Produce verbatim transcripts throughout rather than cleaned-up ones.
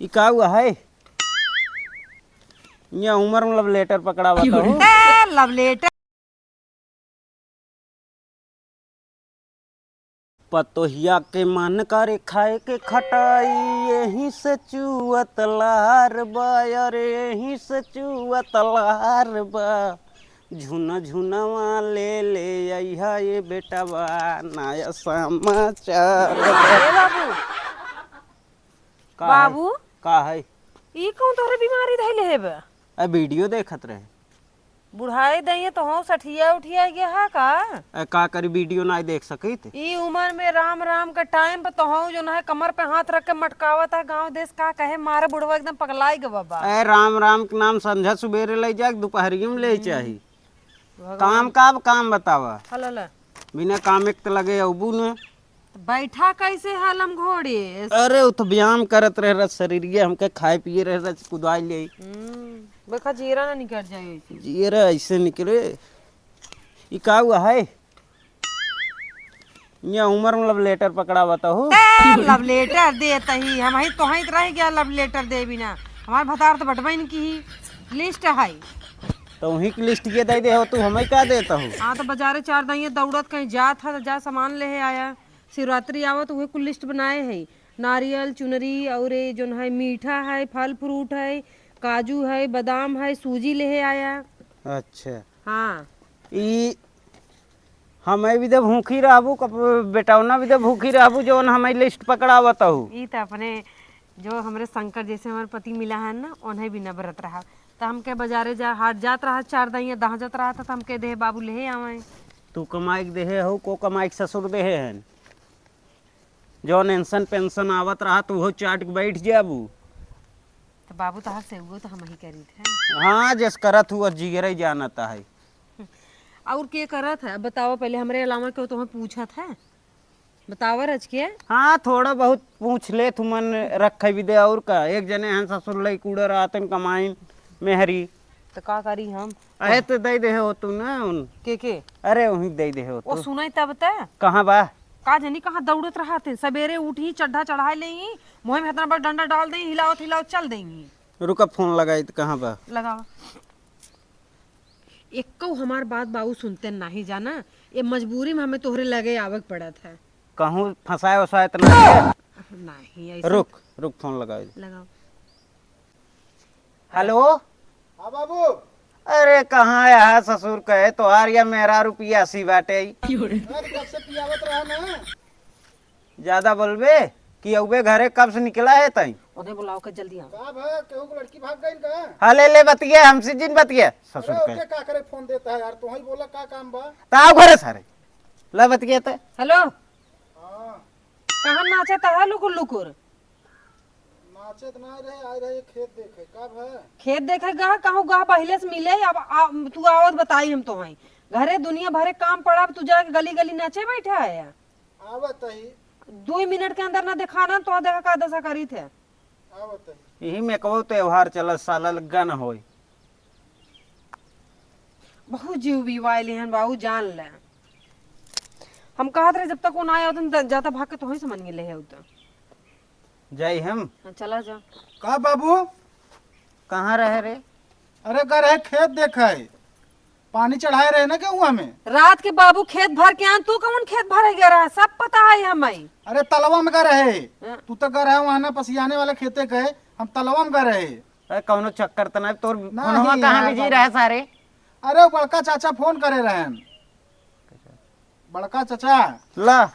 ई का हुआ है? ये उम्र में love letter पकड़ावत हो? ए, love letter। पतोहिया के मन करे खाए के खटाई, यही से चुअत लार बा, अरे यही से चुअत लार बा। झुना झुनवा ले ले अइहा ये बेटवा, नया समाचार। ए बाबू। का है? बाबू। का है? ई कौन तोहरे बीमारी धइले है बा? आ, video देखत रहे। बुढ़ाई दइए तो हम सठिया उठिया गया है का? ए, का करी, video नाई देख सकित? ई उम्र में राम राम के time पे तो हम जो है कमर पे हाथ रख के मटकावत है, गाँव देश का कहे मारे बुढ़वा एकदम पगलाई गवा बा। ए, राम राम के नाम संझा सुबेरे ले जाए, दोपहरियो में ले हम्म। चाही। भगवान। काम का, अब काम बतावा। हलो ले। बिना काम एक त लगे अबू न। त बैठा कैसे हलम घोड़े? अरे, उ तो व्यायाम करत रहे, रस शरीर ये हमके खाए पिए रहे, रस कुदाई ले। हम्म, देखा, जीरा ना निकल जाए ऐसे। जीरा ऐसे निकले। ई का हुआ है? ये उम्र में love letter पकड़ावत हो? ए, love letter देत ही, हम ही तो ही रह गया love letter दे बिना। हमार भतार तो बटबे न की ही, list है। तो वहीं की list ये दे दे हो, तू हमें का देता हो? हाँ, तो बाजारे चार दाइये दौड़त कहीं जात है, तो जा सामान ले आया। शिवरात्रि आवत, उहे कुल list बनाए है। नारियल, चुनरी, और ये जोन है, मीठा है, फल fruit है, काजू है, बादाम है, सूजी ले आया। अच्छा। हाँ। ई हमें भी दे भूखी रहबू, कप-, बेटौना भी दे भूखी रहबू, जौन हमें list पकड़ावत हऊ। ई त अपने जो हमरे शंकर जैसे हमारे पति मिला है ना, उन्हें भी न बरत रहा। त हमके बाजारे जा, हाट जात रहा, चार दाइया दहाजत रहा था, त हमके देहे बाबू लेहे आवे। तू कमाई के देहे हो, को कमाई के ससुर देहे हैं? जौन एंसन पेंसन आवत रहा, त उहो चाट के बैठ जाबू। त बाबू तहार सेवगो त हम ही करीत है। हाँ, जस करत हुआ जिगरे जानत है। और के करत है? बतावा पहले, हमरे अलावा केहू तोहे पूछत है? बतावा रच के। हाँ, थोड़ा बहुत पूछ ले, तू मन रखे भी दे, और का? एक जने हन ससुर लई कूड़े रहतन कमाइन मेहरी। त का करी हम? अहे, त दे दे हो तू ना उन। के, के? अरे, वहीं दे दे हो ओ, तू। सुनाई तब त। कहाँ बा? का जानी कहाँ दौड़त रहत हैं। सबेरे उठी, चड्ढा चढ़ाए लेई, मुँह में इतना बड़ा डंडा डाल देई, हिलावत हिलावत चल देई। रुका, फोन लगाई त कहाँ बा? लगावा। एक्को हमार बात बाबू सुनते नाही जाना, ये मजबूरी में हमें तोहरे लगे आवक पड़त है। कहूँ फंसाए वसाए त ना है? नहीं, ऐसे रुक, रुक, फोन लगाई। लगाओ। हेलो। हाँ बाबू। अरे कहाँ यहाँ ससुर कहे तोहार या मेहरारू पियासी बाटे। अरे कब से पियावत रहा ना। ज्यादा बोलबे कि अउबे घरे कब से निकला है तई? उन्हें बुलाओ के जल्दी आओ। का भा, केहू के लड़की भाग गई का? हाँ, ले, ले बतिया, हमसे जिन बतिया। ससुर अरे कहे। ओके का करे फोन देता है यार, तू ही बोला का काम बा? त आओ घरे सारे। ला बतिया त। हेलो। हाँ। कहाँ नाचत है लुकुर लुकुर? नाचत ना रहे, आए रहे खेत देखे। का भा? खेत देखे गा, कहूँ गा पहले से मिले, अब आ, तू आवत बताई हम तो हैं। घरे दुनिया भरे काम पड़ा, अब तू जाके गली गली नाचे बैठा है। आवत ही। दुई मिनट के अंदर ना देखा ना, तो देखा का दशा करी थे। आवत ही। यही में कबो त्योहार चलत, साला लग्गा न होई। बहुत जीव बिवाइल हन बाबू, जान ले। हम कहत रहे जब तक वो ना आया होता, जाता भाग के तोही समझ गेले है उतना। जाई हम। हाँ, चला जा। का बाबू? कहाँ रहे रे? अरे, गा रहे खेत देखे। पानी चढ़ाए रहे ना गेहुआ में। रात के बाबू खेत भर के आन, तू कौन खेत भरे गया रहा? सब पता है हमें। अरे, तलवा में गा रहे। हाँ। तू तो गा रहे वहाँ ना पसियाने वाले खेते के, हम तलवा में गा रहे। अरे, कौनो चक्कर त ना, तोर नहीं फोनवा कहाँ यार बिजी बाबू। रहे सारे? अरे, बड़का चाचा फोन करे रहन। बड़का चाचा। ला।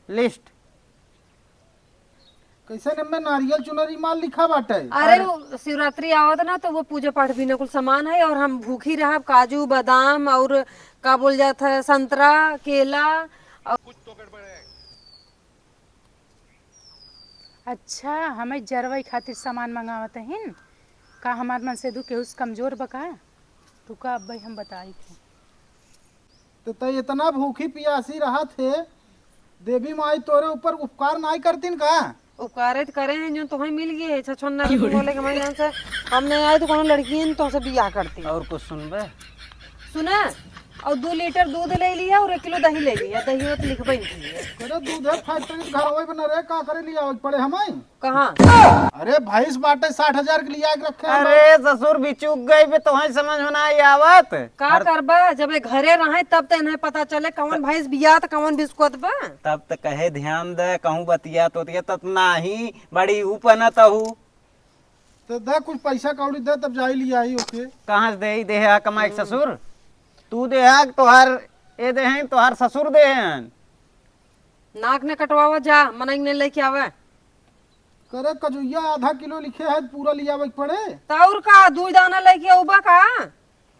लिस्ट। कैसे ने में नारियल चुनरी माल लिखा बाटे? अरे, अरे। वो शिवरात्रि आवत ना, तो वो पूजा पाठ भी ना कुल सामान है, और हम भूखी रहब, काजू, बादाम और का बोल जात है, संतरा, केला, और कुछ तो गड़बड़ है। अच्छा, हमें जरवई खातिर सामान मंगावत हिन। का हमार मन से दू केहू से कमजोर बा का? रुका, अब भाई हम बताई थे। तो तै इतना भूखी पियासी रहत है, देवी माई तोरे ऊपर उपकार नाई करतीन का? उपकारे त करे हैं, जो तोहई मिल गए है, छछोन्ना के बोले के मैं जान से, हम नहीं आए तो कोनो लड़की है, तोहसे बियाह करती। और कुछ सुनबे? सुना, और दो लीटर दूध ले लिया और एक किलो दही ले लिया, दही तो लिखबे नहीं किए। अरे दूध है फैक्ट्री के घर वही बना रहे, का करे लिया पड़े हमें? कहाँ? अरे भैंस बाटे साठ हजार के लिया के रखे हैं। अरे ससुर बिचुक गई बे, तोहई समझ में ना आई आवत। का हर करबा, जब ये घरे रहे तब तो इन्हें पता चले कौन भैंस बिया तो कौन बिस्कुट बा। तब तो कहे ध्यान दे, कहूँ बतिया तो दिया तब नाही बड़ी ऊपर न तहू। तो दे कुछ पैसा कौड़ी दे तब जाई लिया आई ओके। कहाँ से दे दे है कमाई के ससुर? तू दे है तोहार, ए दे हैं तोहार ससुर दे हैं। नाक ने कटवावा जा, मनई ने लेके आवे। करे कजुइया आधा किलो लिखे है, पूरा लियावे के पड़े। त और का, दुई दाना लेके आउबा का?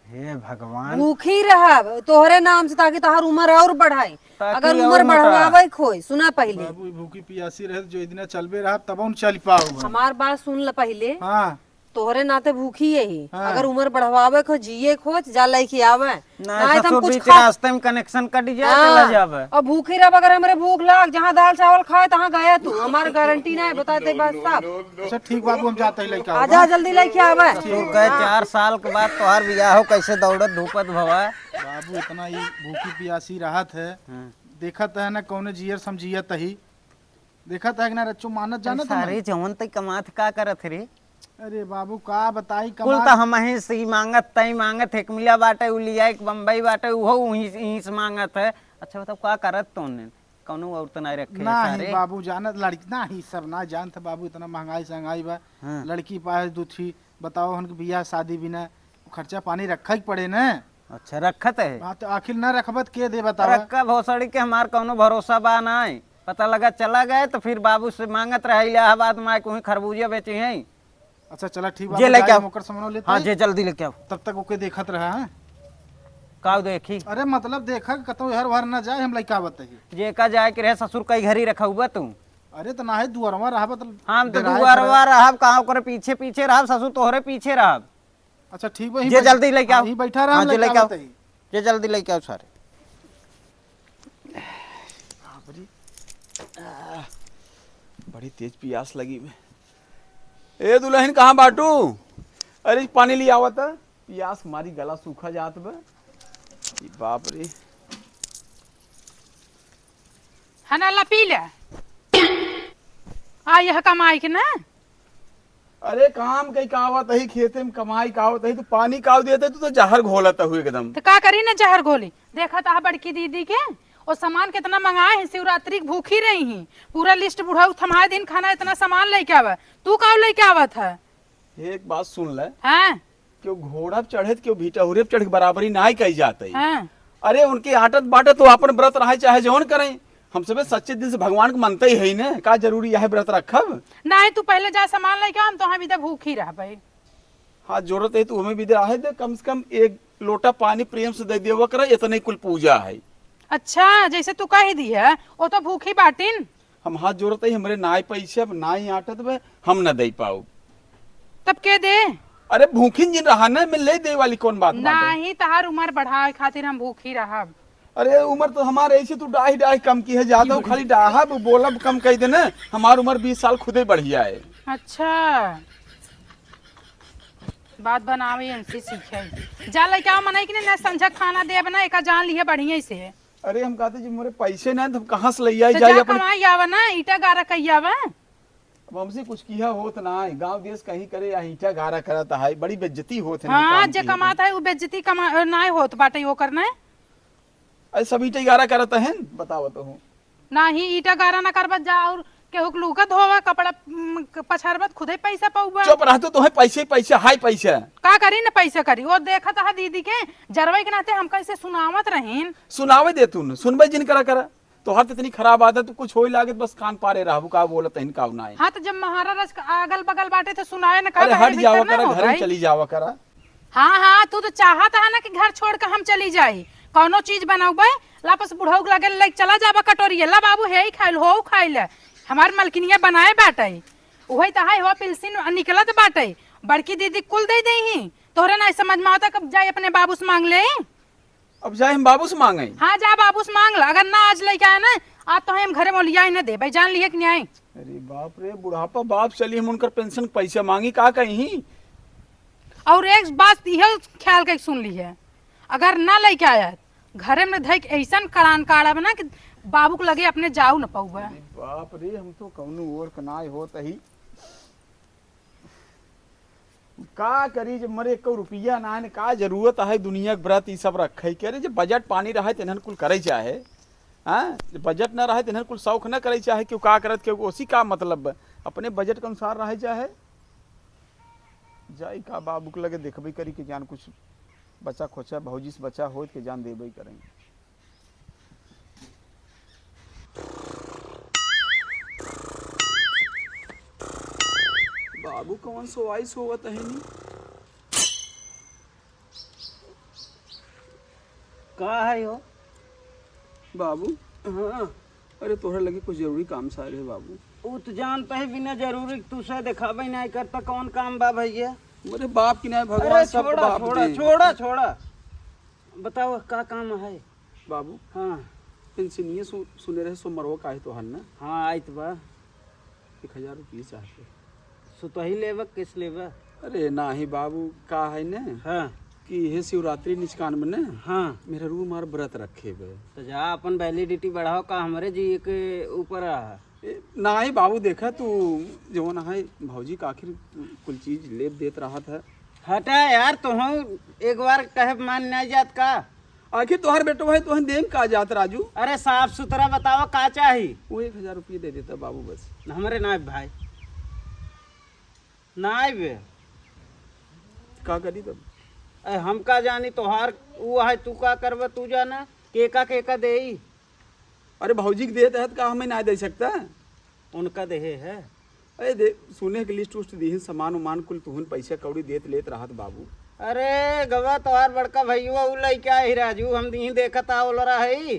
हे भगवान। भूखी रहब तोहरे नाम से, ताकि तोहर उम्र और बढ़ाई। ताकि अगर और उम्र मोटा। बढ़वावे के होई, सुना पहिले। बाबू, ई भूखी पियासी रहे, जो इतना चलबे रहब, तब हम चल पाओ। हमार बात सुन ल पहिले। हाँ। तोहरे नाते भूखी यही। हाँ। अगर उम्र बढ़वावे के हो, जिए के हो, जा लेके आवे। ना, नहीं तो हम ससुर कुछ बीच खा रास्ते में कनेक्शन कट जाए, हाँ। चला जावे। और भूखी रह, अगर हमरे भूख लाग, जहाँ दाल चावल खाए, तहाँ गया तू। हमार गारंटी ना है, बताते बात साफ। अच्छा, ठीक बाबू, हम जाते ही लेके आओ। आजा, जल्दी लेके आवे। ससुर कहे, हाँ। चार साल के बाद तोहार बियाह हो, कैसे दौड़त धूपत भवा। बाबू, इतना ही भूखी पियासी रहत है। हाँ। देखत है ना, कौने जियर समझियत ही। देखत है कि ना, रच्चो मानत अरे जानत है सारे ना? जवन तई कमात का करत है रे? अरे बाबू, का बताई, कुल कमात त हमही से ही मांगत, तई मांगत, एक मिला बाटे, उ लिया, एक बम्बई बाटे, उहो उहीं से, इहीं से मांगत है। अच्छा बताओ, का करत तोने? कौनो औरत ना रखे है ना ही सारे? बाबू, जानत लड़की ना ही सब ना जानत बाबू, इतना महंगाई सहंगाई बा। हाँ। लड़की पाए दुथी, बताओ, उनके बियाह शादी बिना खर्चा पानी रखे के पड़े ना। अच्छा, रखत है? हाँ, तो आखिर ना रखबत के दे बतावा? रखब हो सड़ी के, हमार कौनो भरोसा बा नाई। पता लगा चला गए तो फिर बाबू से मांगत रहे इलाहाबाद में, कोई खरबूजा बेचे हैं। अच्छा, चला ठीक बा, जे हम लेके जाई, आओ। हम ओकर सामान लेते हाँ, हैं। जे जल्दी लेके आओ। तब तक ओके देखत रहा, हाँ? काऊ देखी? अरे मतलब देखा कि कतौ इहर उहर ना जाए, हम लइका आवत ही। जे का जाए के रहे ससुर कई घरी रखा हुआ तू। अरे तो ना है दुआरवा रहब तो हम तो डेराए दुआरवा खड़ा। रहब, कहाँ ओकरे पीछे पीछे रहब, ससुर तोहरे पीछे रहब। अच्छा ठीक बा, जे जल्दी लेके आओ। हाँ, ई बैठा रहा, हाँ, हम जे लेके लेके आओ। आवत ही। जे जल्दी लेके आओ सारे। बाप रे। आह, बड़ी तेज पियास लगी बे। ए दुल्हन, कहाँ बाटू? अरे, पानी ले आवत, पियास मारी गला सूखा जात बे। ई बाप रे। हना ला पी ले। आ, यह कमाई के ना। अरे, काम कई का आवत ही, खेते में कमाई का आवत ही, तू पानी काव देते, तू तो जहर घोलत हु एकदम। तो का करी ना जहर घोली? देखत आहा बड़की दीदी के, वो सामान कितना मंगाए हैं, शिवरात्रि के भूखी रही हैं, पूरा लिस्ट बुढ़ऊ थमाए दिन खाना इतना सामान लेके आवे, तू का लेके आवत है? एक बात सुन ले। हाँ। केहू घोड़ा पे चढ़े त केहू भिटहुरे पे चढ़ के बराबरी नाई कही जात है। हाँ। अरे उनके आटत बाटत तो अपन व्रत रहे चाहे जौन करें, हम सबे सच्चे दिल से भगवान के मनते ही है ना, का जरूरी है व्रत रखब? नाई, तू पहले जा सामान लेके आ, हम तो हम इधर भूखी रहबे। हाथ जोड़त है, तू हमें भी दे आहे दे, कम से कम एक लोटा पानी प्रेम से दे देवा करा, इतने कुल पूजा है। अच्छा, जैसे तू कह दी है, वो तो भूखी बाटिन। हम हाथ जोड़त ही, हमरे नाई पैसे, अब नाई आटत बे, हम न दे पाऊ। तब के दे? अरे भूखिन जिन रहा ना, मैं ले दे वाली कौन बात बाटे? नाही, तहार उम्र बढ़ावे खातिर हम भूखी रहब। अरे उम्र तो हमारे ऐसे तू डाही डाही कम की है, ज्यादा खाली डाहब बोलब कम कह देना, हमार उम्र बीस साल खुदे बढ़िया है। अच्छा, बात बनावे इनसे सीखे। जा लेके आओ मनई के ना समझा खाना देब ना, एका जान लिहे बढ़िया से। अरे हम कहते जी मोरे पैसे ना, तो हम कहाँ से ले आई तो जाई जा अपने? कमाई आवा ना, ईटा गारा कई आवा। अब हमसे कुछ किहा होत ना है, गाँव देश कहीं करे या ईटा गारा करत है, बड़ी बेइज्जती होत है हाँ, काम जे की। कमात है वो बेइज्जती कमा ना होत बाटे, वो करना है। अरे सब ईटा गारा करत है, बतावत हूँ। नाही, ईटा गारा ना करबत जा और केहू के लूका धोवा, कपड़ा, उम, क-, पछारबत, खुदे पैसा पउबा। चुप रह तू, तोहे पैसे ही पैसा, हाय पैसा। का करी न पैसा करी, वो देखत हा दीदी के जरवे के नाते हम कैसे सुनावत रहीन। सुनावे दे तू न, सुनबे जिन करा करा। तोहार त इतनी खराब आदत, तू कुछ होई लागत बस कान पारे रहबू, का बोलत हइन, का नाय। हाँ, तो जब महाराज के अगल बगल बाटे तो सुनाए न, का अरे काहे हट जावा भीतर ना करा, हो घरे भाई? चली जावा करा। हाँ, हाँ, तू तो चाहत है ना कि घर छोड़ के हम चली जाई। कौनो चीज बनौबे, लापस बुढ़ऊ के लगे लेके चला जाबा कटोरिया, "ला बाबू, हे ही खाइल, हो खाइल।" हमार मलकिनिया बनाए बाटे, उहे तो है हो पिलसिन निकलत बाटे। बड़की दीदी कुल दे दे ही, तोहरे ना समझ में आवता, कब जाए अपने बाबू से मांग ले। अब जाए हम बाबू से मांगे? हाँ, जा बाबू से मांग ला, अगर ना आज लेके आए ना, आज तो हम घरे मोलिया ही ना दे भाई, जान लिए कि नहीं? अरे बाप रे, बुढ़ापा बाप चली, हम उनकर पेंशन के पैसा मांगी, का कही? और एक बात यह ख्याल के सुन ली है, अगर ना लेके आया घरे में धइ के ऐसन कड़ान काढ़ब ना कि बाबू के लगे अपने जाऊ न पउबा। अरे बाप रे, हम तो कौनो ओर के नाय होत ही। का करी, जब मरे एको रुपया ना है, का जरूरत है दुनिया के व्रत ई सब रखे के? अरे, जब बजट पानी रहे, त इन्हन कुल करे चाहे, हाँ? जब बजट ना रहे, त इन्हन कुल शौक ना करे चाहे कि का करत, के ओसी का मतलब बा? अपने बजट के अनुसार रहे चाहे। जाई का बाबू के लगे, देखबे करी कि जान कुछ बचा खोचा, भौजी से बचा होत के जान देबे करें। बाबू कौन सोवाई सोवत है नी? का है हो? बाबू, हाँ। अरे तोहरा लगे कुछ जरूरी काम से आए रहे बाबू। उ तो जानत ही बिना जरूरी तुसे देखाबे नाहीं करता, कौन काम बा भैया? मेरे बाप की नाहीं, भगवान अरे सब छोड़ा, बाप छोड़ा, दे। छोड़ा, छोड़ा। बताओ का काम है? बाबू, हाँ। पेंशनिया सु-, सुने रहे सोमरवा का है तोहार ना? हाँ, आइत बा। एक हजार रुपये चाहते। सुतही लेबा, किस लेबा? अरे नाही बाबू, का है ना हाँ। कि हे शिवरात्रि निचकान में ना हाँ। मेहरारू हमार व्रत रखे बे। तो जा अपन validity बढ़ाओ, का हमरे जी के ऊपर आ। ए, नाही बाबू, देखा तू जवन है भौजी का आखिर कुल चीज लेत देत रहत है। हटा यार, तोहूँ एक बार कहे मान नाहीं जात का? आखिर तोहार बेटवा है, तोहन देम का जात राजू? अरे साफ सुथरा बतावा का चाही? वो एक हजार रुपये दे देता बाबू बस। हमरे नाहीं भाई, नाहीं बे। का करी तब? अरे हम का जानी तोहार वो है, तू का करबे तू जाना, केका केका देई। अरे भौजी के देत है त का हमें ना दे सकता? उनका देहे है। अरे दे, सुने के लिस्ट उस्ट दीहिन, सामान उमान कुल तुहन पैसा कौड़ी देत लेत रहत बाबू। अरे गवा तोहार बड़का भैया उ लइका ही राजू, हम दीही देखत आवल रही।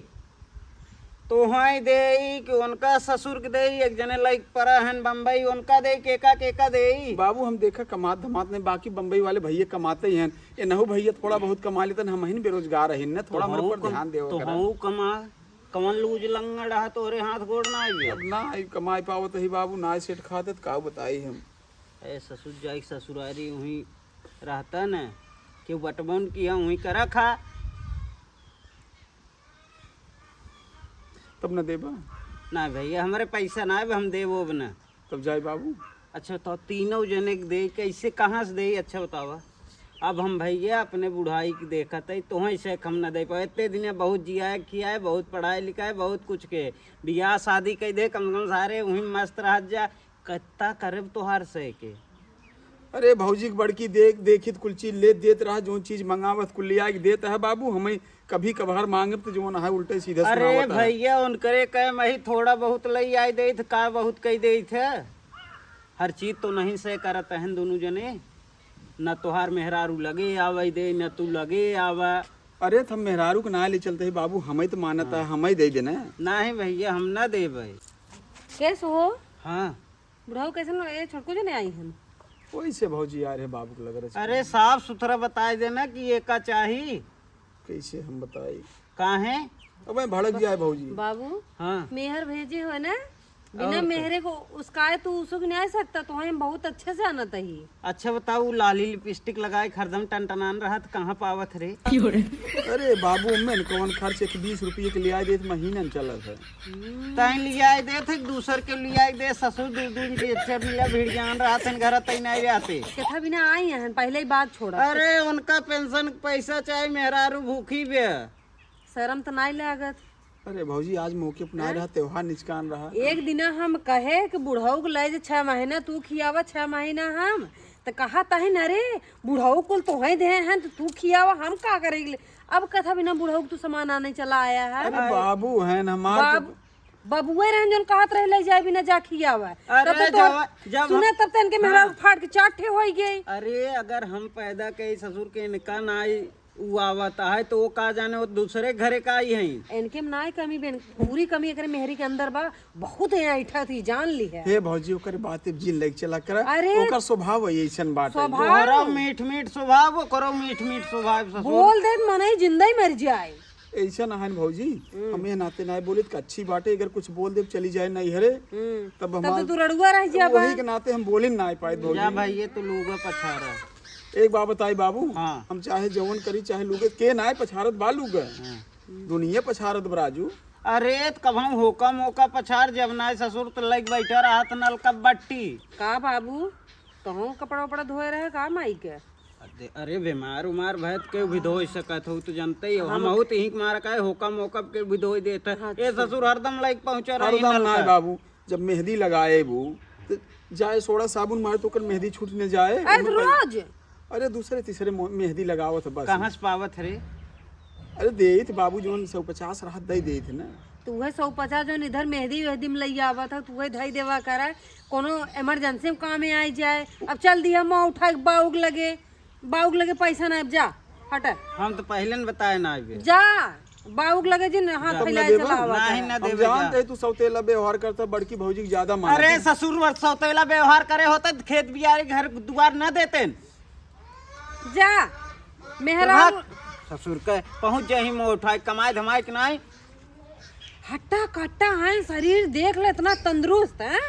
तोहाई देई कि उनका ससुर के देई, एक जने लइक परा हन बम्बई, उनका देई, केका केका देई। बाबू हम देखा कमात धमात नहीं, बाकी बम्बई वाले भैया कमाते ही हन। ए नहु भैया थोड़ा बहुत कमा लेतन, हम ही बेरोजगार रहिन न, थोड़ा हमरे तोहू ऊपर कम-, ध्यान देवा करा। तोहू कमा, कवन लूज लंगड़ रहा तोहरे हाथ गोड़ ना आइबे। अब ना आई कमाई पावत ही बाबू, ना सेठ खाते त का बताई हम। ए ससुर जाई ससुरारी उहीं रहता न, केहू बटवन किहा उहीं करा खा। तब न देबा? ना भैया, हमरे पैसा ना आइबे, हम देबो अब न। तब जाई बाबू। अच्छा, तो तीनों जने के दे, कैसे, कहाँ से दे? अच्छा बतावा। अब हम भैया अपने बुढ़ाई के देखत है, तोहई से हम न दे पाए। इतने दिन बहुत जियाए, खियाए, बहुत पढ़ाए लिखाए, बहुत कुछ के बियाह शादी कइ दे, कम से कम सारे उहीं मस्त रहत जा। कत्ता करब तोहार से के? अरे भौजी के बड़की देख, देखित कुल चीज लेत देत रहा, जौन चीज मंगावत कुल ले आके देत है बाबू, हमें कभी कभार मांगब त जौन है उल्टे सीधे अरे सुनावत है। भैया, उनकरे कहे मही थोड़ा बहुत लई आइ देइत, का बहुत कइ देइत है? हर चीज तो नहीं से करत हन दोनों जने, न तोहार मेहरारू लगे आवे दे, न तू लगे आवा। अरे त हम मेहरारू के ना ले चलते ही बाबू, हमें तो मानत है, हाँ। हमें दे देना। नहीं भैया, हम ना देबे। कैसे हो? हाँ। बुढ़ऊ कैसन लगे? छोटकू जने आई हन। वैसे भौजी यार है बाबू के लग रहे। अरे साफ सुथरा बताए देना कि ये का चाही। कैसे हम बताई? काहे? अब मैं भड़क जाए भौजी। बाबू, हाँ। मेहर भेजे हो ना, बिना और का? मेहरे को उसकाए तू उसुक नहीं आ सकता, तो हम बहुत अच्छे से जानत ही। अच्छा बताऊ, लाली लिपस्टिक लगाए के हरदम टनटनान रहत, कहाँ पावत रे? अरे बाबू, मैं कौन खर्च एक बीस रुपये के ले आए देत महीना में चलत है। तैं लियाए देत है, दूसर के लियाए दे, ससुर दू दिन के अच्छा मिला भिड़ियान रहत हन, घर तई नहीं रहते। केथा बिना आई हन, पहले ही बात छोड़ा। अरे, उनका पेंशन के पैसा चाहे, मेहरारू भूखी बे। शर्म त नाई लागत। अरे भौजी, आज मौके पर ना अरे? रहा, त्योहार निचकान रहा। एक दिना हम कहे कि बुढ़ऊ के ले जे छह महीना तू खियावा, छह महीना हम, त कहा तहिन, अरे बुढ़ऊ कुल तोहई देहे हन, त तू खियावा, हम का करेले? अब कथा बिना बुढ़ऊ के तू सामान आने चला आया है। अरे अरे। बाबू हैं हमार बाब-, तो बबुए रहन जौन कहत रहे, "ले जाए बिना जा खियावा।" अरे तब तो तोहर जावा, जावा। सुने तब तो इनके मेहरारू हाँ। फाट के चार ठे होई गई। अरे अगर हम पैदा कई ससुर के इनका ना आई, उ आवत है तो वो का जाने वो दूसरे घरे का आई हैं। इनके में ना कमी बेन, पूरी कमी एकरे मेहरी के अंदर बा। बहुत है ऐठा थी, जान ली है। हे भौजी, ओकर बात अब जिन लग चला कर। अरे ओकर स्वभाव है ऐसन बात है। स्वभाव। तोहरा मीठ मीठ स्वभाव, ओकरो मीठ मीठ स्वभाव ससुर। बोल दे मनई जिंदा ही मर जाए। ऐसा ना है न भौजी, हम्म। हम ये नाते ना बोलित कि अच्छी बात है, अगर कुछ बोल देब चली जाए नहीं हरे, हम्म। तब तब तो हमार तू रड़ुआ रह जाबा। वही के नाते हम बोलिन ना पाए भौजी। जा भाई, ये तो लूगा पछारा। एक बात बताई बाबू, हाँ। हम चाहे जवन करी, चाहे लूगे के ना पछारत बा लूगा। हाँ। दुनिया पछारत बा राजू। अरे, त कबहूँ होका मोका पछार, जब नाय ससुर त लग बैठा रहत नलका बट्टी। का बाबू, तोहूँ कपड़ा उपड़ा धोए रहे का माई के? अरे, अरे, बीमार उमार भय त केहू भी धोए सकत हो, तू जानते ही हो। हम हमहू त इही के मारा काहे होका मोका केहू भी धोए देत है। अच्छा। ए ससुर हरदम लग पहुँचा रही हरदम नलका। नाय बाबू, जब मेहंदी लगाए बू, त जाए सोडा साबुन मारे त ओकर मेहंदी छूट न जाए। अरे, ओमे त पै- रोज? अरे, दूसरे तीसरे मो-, मेहंदी लगावत है बस। कहाँ से पावत है रे? अरे, देत बाबू जौन सौ पचास रहत दे देत है ना। त उहे सौ पचास जौन इधर मेहंदी वेहंदी में लइ आवत है, त उहे धई देवा करा, कोनो emergency में कामे आई जाए। अब चल दिया मुँह उठा के बाउग लगे, बाउग लगे पैसा ना, अब जा, हट। हम त पहिले न बताए ना आइबे। जा, बाउग लगे जिन हाथ जा। फैलाए चला आवा नहीं, करा। ना हम देबे जानत जा। है तू सौतेला व्यवहार करता, बड़की भौजी के ज्यादा मानत अरे है। ससुर, सौतेला व्यवहार करे होते त खेत बियारी घर दुआर न देते। जा, मेहरारू। भाग, ससुर के पहुँच जाही मुँह उठाए, कमाए धमाए के नाई। हट्टा कट्टा है शरीर, देख ले इतना तंदुरुस्त है,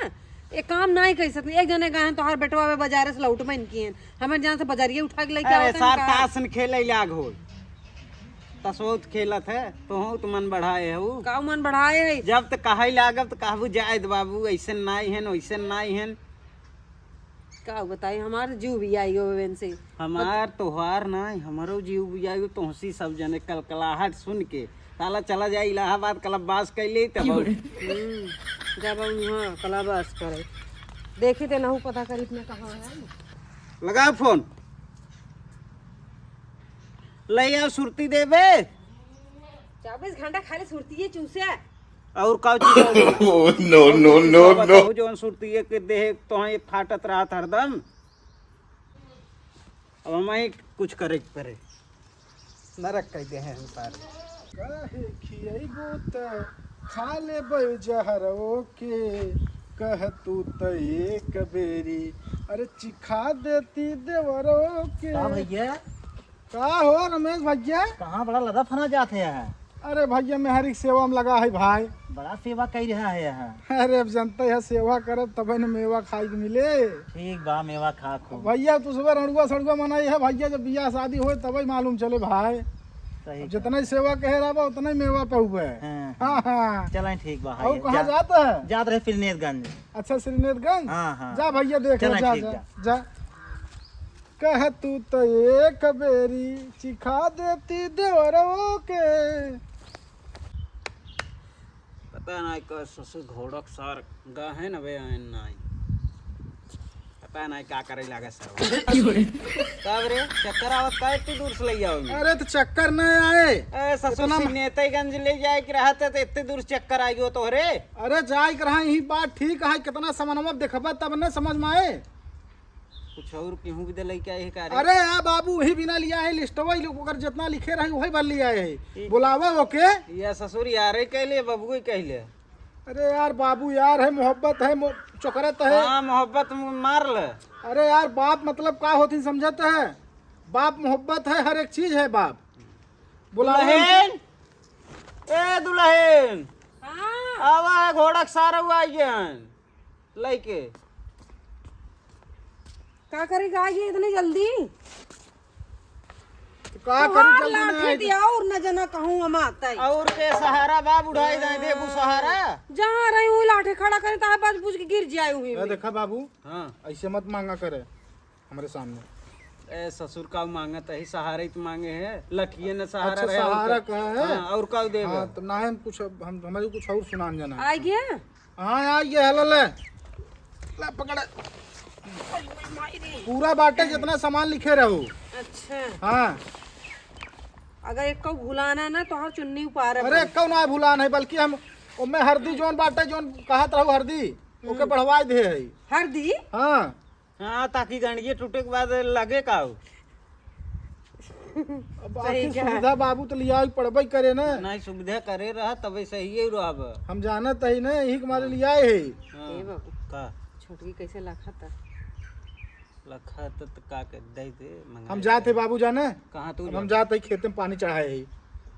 ये काम नाई कर सकते। एक जने गए हैं तोहार बेटवा वे बाजारे से लौट में इनकी हैं, हमें जान से बाजारिये उठा के लेके अरे आवत हैं सार का? तास न खेले लाग हो, तसवत खेलत है, तोहूँ त मन बढ़ाए है उ। का मन बढ़ाए है? जब त कहे लागब त कहबू जाए द बाबू, ऐसन नाई है, वैसन नाई है। का बताई, हमार जीव भी आई गो इनसे। हमार तोहार ना, हमरो जीव भी आई गो तोहसी सब जने कलकलाहट सुन के। साला चला जाए इलाहाबाद कलबास कैले तब। हम्म, जब हम वहाँ कलबास करे। देखी ते नहु पता करी इतना कहाँ है। लगाओ फोन। ले आओ सुरती देबे। चउबीस घंटा खाली सुरतिये चूसे। और का चीज है? Oh, no, no, no, no। बताओ, जौन सुरतिये के देह तोहें फाटत रहत हरदम। अब हमहीं कुछ करे के परे। नरक कइ देहे हम सारे। काहे खियइबो त खा लेबै जहरवो के, कह तू त एक बेरी, अरे चिखा देती देवरो के। का भैया? का हो रमेश भैया? कहाँ बड़ा लदा फना जात है यहाँ? अरे भैया, मेहरी के सेवा में लगा है भाई। बड़ा सेवा कइ रहा है यहाँ। अरे अब जनते है, सेवा करब तबे न मेवा खाए के मिले। ठीक बा, मेवा खा खूब। भैया, तू सुबह रड़ुआ सड़ुआ मनाई है भैया, जब बियाह शादी होए तबे मालूम चले भाई। सही अब कहा। जितना ही सेवा कहे रहबा, उतना ही मेवा पउबे। हाँ, हाँ, हाँ। हाँ। चलें, ठीक बा, और हाँ, कहाँ जा-, जाता है? जात रहे श्रीनेतगंज। अच्छा, श्रीनेतगंज? हाँ, हाँ। जा भैया, देख ले, चलें, जा, ठीक जा, बा। जा। कह तू त एक बेरी चिखा देती देवरवो के। पता नाई का ससुर घोड़क सार गा है न बे आयन नाई। पता नाई का करे लागे सर। तब रे, चक्कर आवत का इतनी दूर से लइ आओ मैं? अरे त चक्कर न आए। ए ससुर इतना म- श्रीनेतगंज लइ जाए के रहत है त इतनी दूर चक्कर आइ गयो तोहरे। अरे जाए के रहा, यही बात ठीक है, कितना समनवा देखबा तब न समझ में आए। कुछ और केहू भी दे लइके आए है का रे? अरे यार बाबू, वही बिना लिया है, लिस्टवा ही लोग ओकर जितना लिखे रहे, वही भर लिया है। ई बुलावा ओके। या ससुर यारे कहले, बबुए कहले। अरे यार बाबू, यार है, मोहब्बत है, मो-, चोकरत है। हाँ, मोहब्बत म-, मार ले। अरे यार, बाप मतलब का होती समझत है? बाप मोहब्बत है, हर एक चीज है बाप। बुलावा दुल्हन, ए दुल्हन, हाँ। आवा, घोड़क सारवा आइयन। लइके। का करे के आइए इतनी जल्दी? तो का तोहार करी जल्दी ना लाठी आई? दिया और न जना कहूँ हम आता है। और के सहारा बा, बुढ़ाई जाए देबू सहारा। जहाँ रही हुई लाठी खड़ा करे, ताहे बच बुझ के गिर जाए हुई ए, में। देखा बाबू, हाँ। ऐसे मत मांगा करे हमरे सामने। ए ससुर का मांगत है, सहारा ही तो मांगे है, लठिए न सहारा अच्छा, रहे, और सहारा का? कहा है? हाँ, और का देबे? हाँ, तो ना हम कुछ, हम, हमारे कुछ और सुनान जाना है। आ गया? हाँ, आ गया, हेलो ले। ले, पकड़। पूरा बाटे, जितना सामान लिखे रहो। अच्छा। हाँ। अगर एक को भुलाना ना, तो हर चुन्नी उपार है अरे, भाई। कौन ना भुलान है, बल्कि हम ओमे हरदी जोन बाटे, जोन कहत रहो हरदी, ओके हम्म। बढ़वाए दे है। हरदी? हाँ। हाँ, ताकि गंडगिया टूटे के बाद लगे का हो? अब सही आखिर कहा। सुविधा बाबू तो लिया ही पड़बे करे ना। नहीं, सुविधा करे रहा, तबे सही ही रहब। हम जानत ही ना, यही के मारे लिया है। हाँ। ए बाबू, का? छोटकी कैसे लखत? लखत त का के दे दे, मंगा हम ले। जात है बाबू जाने। कहाँ तू अब हम जात? जात है, खेते में पानी चढ़ाए है।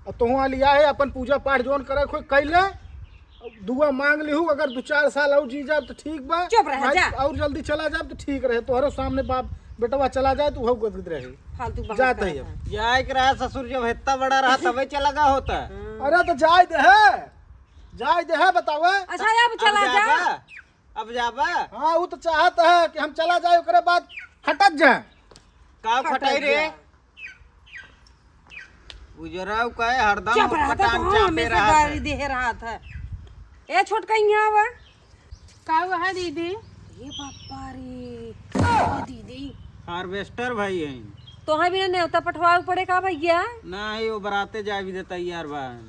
अब तोहू आ लिया है, अपन पूजा पाठ जोन करे, कोई कैले, दुआ मांग लिहू, अगर दो चार साल और जी जाब तो ठीक बा, चुप रह, नहीं जा। और जल्दी चला जाब तो ठीक रहे, तोहरो सामने बाप बेटवा चला जाए, तू हऊ करत रहे। फालतू बात जात करत है। अब। जाए के रहा ससुर, जब इतना बड़ा रहा, तबे चला गया होता। हाँ। अरे तो जाए दे है, जाए दे है, बतावे। अच्छा, अब अब चला जा। जाबा? अब जाबा? हाँ, वो तो चाहत है कि हम चला जाए, ओकरे बाद हटत जाए। का हटत खटाई रे? जा। उजराऊ का है, हरदम चुप रहा था, पटांग तो चापे हमेशा रहा गाली था। दे रहा था। ए छोटका, यहाँ आवा। का हुआ है दीदी? ये बापा रे, ओ दीदी। हार्वेस्टर भाई हैं। तोहे बिना नेवता पठवावे पड़े का भैया? ना, ये वो बराते जाए भी दे तैयार बा।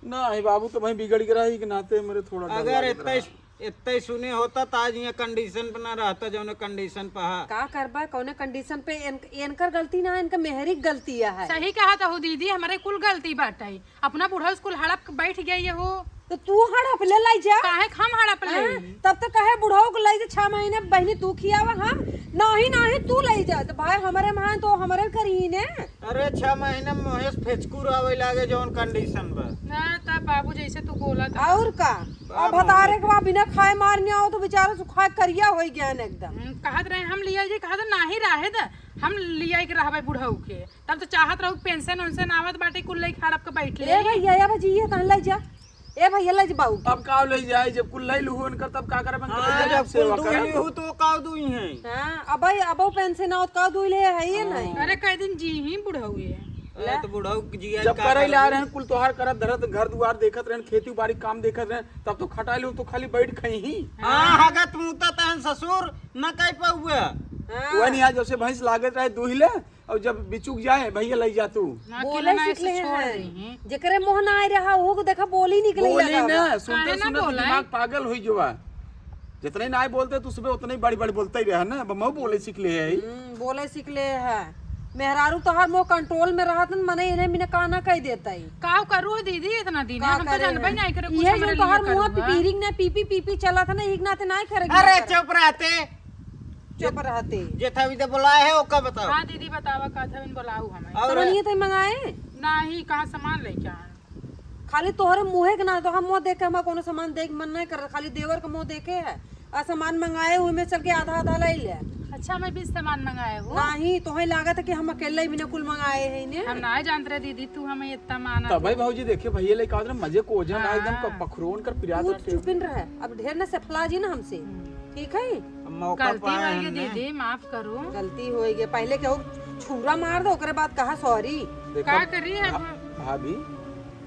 ना, ये बाबू तो भाई बिगड़ के रहा, एक नाते मेरे थोड़ा डर अगर लागत इतना रहा। इतना ही सुने होता तो आज ये कंडीशन पे ना रहता, जौने कंडीशन पे हा। का करबा, कौने कंडीशन पे? एन-, एनकर गलती ना, एनकर मेहरी के गलती है। सही कहा तो हो दीदी, हमारे कुल गलती बाटे। अपना बुढ़ऊ कुल हड़प के बैठ गई हो। तो तू हड़प ले लाई जा। काहे के हम हड़प ले? हाँ, तब तो कहे बुढ़ऊ के लाई जा, छह महीने बहनी तू खियावा हम, नाही, नाही तू लाई जा। तो भाई हमारे मान तो हमारे करी ने। अरे, छह महीने में मोहेश फेचकू रहवे लागे जौन कंडीशन बा। ना, तब बाबू जैसे तू बोला था। और का? बाबू अब भतारे के बाद बिना खाए मार नहीं आओ तो बेचारा सुखा करिया हो गया न एकदम। हम्म, कहत रहे हम लिया जी, कहत नाही रहे द, हम लिया के रहबे बुढ़ऊ के। तब तो चाहत रहू पेंशन वेंशन आवत बाटे, कुल लई खाड़ के बैठ ले। ए भैया, ए भैया, ये तहन लई जा। ए भैया, लई जा बाऊ। अब का लई जाए, जब कुल लई लूहू उनकर, तब का करब? हाँ, जब कुल सेवा दुई करब। लूहू तो का दुई है? हाँ, अब, अब पेंशन आवत का दुई ले है, ये हाँ। नहीं। अरे, कई दिन जी ही बुढ़ऊ ये। अरे, ले। तो बुढ़ऊ के जिया जब का करे ला करबू? रहन, कुल तोहार करत धरत, घर दुआर देखत रहन, खेती बाड़ी काम देखत रहन, तब तो खटाई लूहू तो खाली बैठ खई ही। हाँ, हगत मुता तहन ससुर न कह पाउए। हाँ। वह नहीं, आज जैसे भैंस लागत रहे दूहि ले, और जब बिचुक जाए, भैया लई जा तू। ना, बोले अकेले ना सीख ऐसे ले छोड़ हैं। दे हैं। जेकरे मुँह ना आए रहा, ओहू को देखा बोली निकले बोली लगा ना, बा। सुनते काहे ना सुनते बोला है? दिमाग पागल हुई जो बा। जितने ना आए बोलते, तू सुबह उतने ही बड़ी बड़ी बोलते ही रहा ना। अब मैं बोले सीख ले है। हम्म, बोले सीख ले है। मेहरारू तोहार मुँह कंट्रोल में रहत न, मने इन्हें बिना का ना कह देता ही। का करू दीदी इतना दिन? का हम तो करे जानबे है? नहीं करे कुछ ये जो हमरे तोहार लिए मुँह करूँगा। पिपीरिंग ना पीपी पीपी चलत है ना, एक नाते ना करे अरे करे। चुप रहते। चुप रहते। जेठा भी तो बुलाए है, ओका बताओ। हाँ दीदी, बतावा, का था, इन बुलाऊ हमें। और समनिया तई मंगाए? नाही, कहाँ सामान लेके आए? खाली तोहरे मुँहे के ना, तोहर मुँह देख के हमार कोनो सामान देख मन नहीं कर, खाली देवर के मुँह देखे है। आ सामान मंगाए, ओही में चल के आधा आधा ले ले। अच्छा, मैं भी सामान मंगाए हो? नाही, तोहे लागत है कि हम अकेले ही बिना कुल मंगाए हैं ने। हम ना जानत रहे दीदी, तू हमें इतना माना तब भाई तो। भौजी देखे, भैया लेके आवत रहे, मजे को ओझा ना एकदम हाँ। क-, पखरोन कर पिरात तू रहते। चुपिन रहे, अब ढेर ना सफला जी ना हमसे। हम्म। ठीक है? अब मौका गलती पाया होई गई हमने। दीदी, माफ करो। गलती होई गई, पहले केहू छुरा मार दो, ओकरे बाद कहा सॉरी। देखा, का करी अब? भा-, भाभी,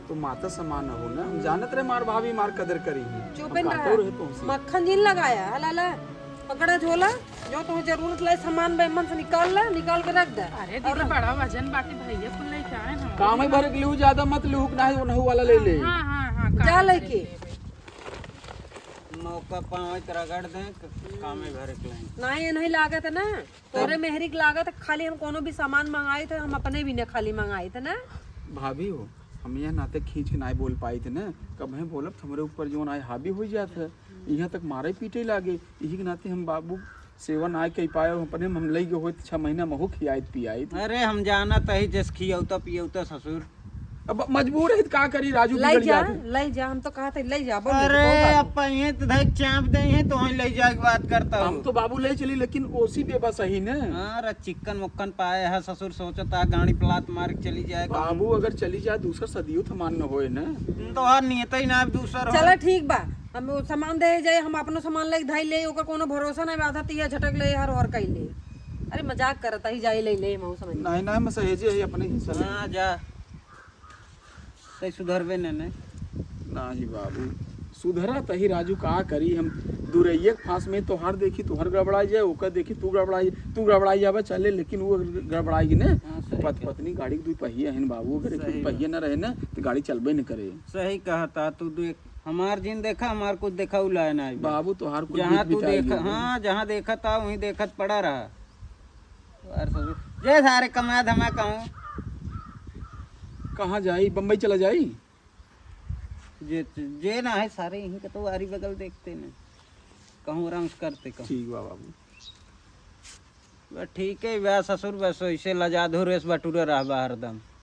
तू माता समान हो ना, हम जानत रहे मार भाभी मार कदर करी ही। चुपिन हम रहा। काटो रहे तुमसे। मक्खन जिन लगाया, हला ला, पकड़ा झोला, जो तुम्हें जरूरत लाई सामान बे मन से निकाल ला, निकाल के रख दे। अरे और दीदी, बड़ा वजन बाटे भैया, कुल लेके आए हम। काम ही भर के लिहू, ज्यादा मत लिहू, ना है उनहू वाला ले ले। हाँ, हाँ, हाँ, जा काम लेके। भर के ले ले। मौका पावे त रगड़ दे, क-, कामे भरे के लाइन। नाही, ये नहीं लागत है ना, तोरे मेहरी के लागत है, खाली हम कोनो भी सामान मंगाई थे, हम अपने भी ने खाली मंगाई थे ना। भाभी हो, हम यह नाते खींच के नाई बोल पाई थे ना, कब हम बोलब तो हमरे ऊपर जोन आए हावी हो जात है, यहाँ तक मारे पीटे लागे, यही के नाते हम बाबू सेवा ना कह पाए, अपने हम लई गए होइत छह महीना महू खियाइत पियाइत। अरे हम जानत ही जस खियौता पियौता ससुर। अब मजबूर है त का करी राजू, लई बिगड़ जा, जात है। लई जा, हम तो कहत है लई जा, बोल दे, अरे कौन बात? अब पहिए त धक चाप दे हैं तो वहीं लई जाए के बात करता हम हूँ। तो बाबू ले चली, लेकिन ओसी बेबस ही न। हाँ, रे चिक्कन मुक्कन पाए है ससुर, सोचता गाड़ी प्लात मार के चली जाए। बाबू अगर चली जाए दूसर सदियों तो मान न होए न। तुम तो हर नियत ही ना दूसर हो। चला ठीक बा, हम वो सामान दे जाए, हम अपनो सामान लेके धाई ले, ओकर कोनो भरोसा नहीं, आधा तिया झटक ले, हर और कई ले। अरे मजाक करता ही, जाए ले ले, हम समझ। नहीं, नहीं, मैं सहेजे ही अपने हिस्सा ले। हाँ, जा। तै सुधरबे ने, ने। नाही बाबू, सुधरा तही राजू, का करी हम? दुरैया के फांस में तोहार देखी, तोहर गड़बड़ाई जाए, ओकर देखी, तू गड़बड़ाई, तू गड़बड़ाई जाबे, चले, लेकिन वो गड़बड़ाई ने। हाँ, सही पत-, कहा। पत्नी गाड़ी के दुई पहिया है न बाबू, अगर एक सही पहिया बात। न रहे न, तो गाड़ी चलबे न करे। सही कहा था तू, देख, हमार जिन देखा, हमार कुछ देखा उलाय ना आई बा। बाबू, तोहार कुछ जहाँ बीत तू बिताई देखा, गई। हाँ, जहाँ देखा था, वहीं देखत पड़ा रहा। यार ससुर, जे सारे कमा धमा कहूँ। कहाँ जाई? बम्बई चला जाई? जे, जे ना है, सारे यहीं के तो आरी बगल देखते ने, कहूँ आराम से करते कहूँ। ठीक बा बाबू। बस ठीक है बा ससुर, बस ऐसे लजा धुरेस बटुरे रहबा हरदम।